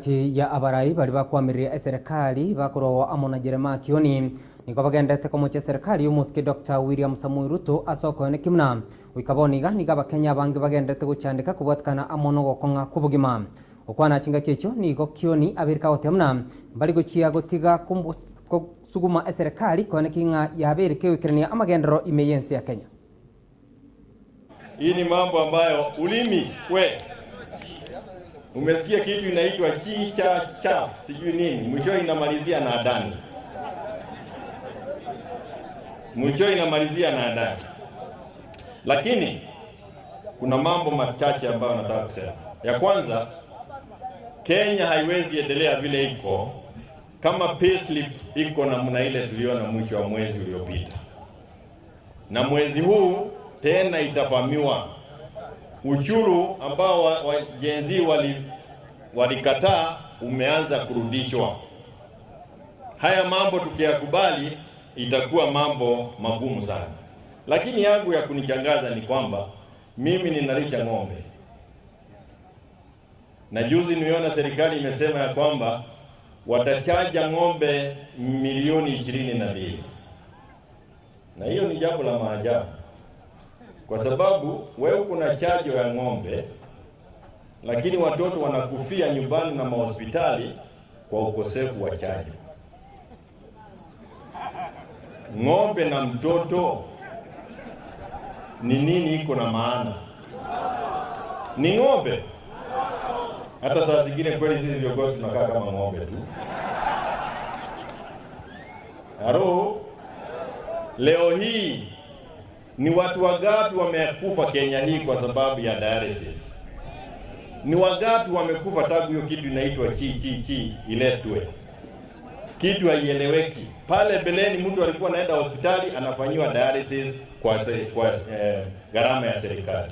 Gati ya abarai bari bakwamirie eserikali bakorogwa amo na Jeremiah Kioni nigo bagendete komochia serikali y'omosike Dr. William Samoei Ruto ase okoene kimuna goika bono iga nigo abakenya abange bagendete gochandeka kobwatikana amo na ogokong'a kwa obogima. Okwana chingaki echio nigo Kioni abereka agotea muna mbari gochia gotiga kosuguma eserikali koene king'a yabereke goikerania amagenderero ime y'ense ya Kenya. Hii ni mambo ambayo ulimi we umesikia kitu inaitwa chi cha cha sijui nini, mwisho inamalizia na adani, mwisho inamalizia na adani. Lakini kuna mambo machache ambayo nataka kusema. Ya kwanza, Kenya haiwezi endelea vile iko kama payslip iko namna ile tuliona mwisho wa mwezi uliopita, na mwezi huu tena itafamiwa. Ushuru ambao wa Gen Z walikataa umeanza kurudishwa. Haya mambo tukiyakubali itakuwa mambo magumu sana. Lakini yangu ya kunichangaza ni kwamba mimi ninalisha ng'ombe, na juzi nimeona serikali imesema ya kwamba watachaja ng'ombe milioni 22, na hiyo ni jambo la maajabu, kwa sababu wewe kuna chajo ya ng'ombe, lakini watoto wanakufia nyumbani na mahospitali kwa ukosefu wa chajo. Ng'ombe na mtoto ni nini iko na maana? Ni ng'ombe. Hata saa zingine kweli sisi viongozi tunakaa kama ng'ombe tu. Haro, leo hii ni watu wangapi wamekufa Kenya hii kwa sababu ya dialysis? Ni wangapi wamekufa tangu hiyo kitu inaitwa chi chi chi iletwe? Kitu haieleweki. Pale beleni mtu alikuwa anaenda hospitali anafanyiwa dialysis kwa gharama ya serikali.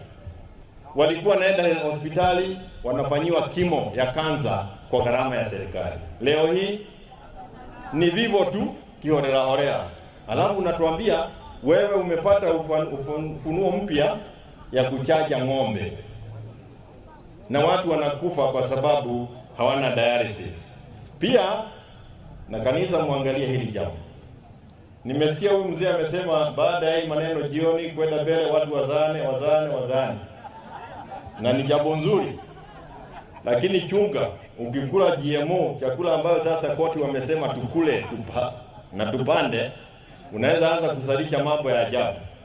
Walikuwa wanaenda hospitali wanafanyiwa kimo ya kansa kwa gharama ya serikali. Leo hii ni vivo tu kiholela holela. Alafu unatuambia wewe umepata ufunuo mpya ya kuchaja ng'ombe, na watu wanakufa kwa sababu hawana dialysis. Pia na kanisa muangalie hili jambo. Nimesikia huyu mzee amesema baada ya hii maneno jioni kwenda mbele watu wazane wazane wazane, na ni jambo nzuri, lakini chunga ukikula GMO, chakula ambayo sasa koti wamesema tukule na tupande, unaweza anza kuzalisha mambo ya ajabu.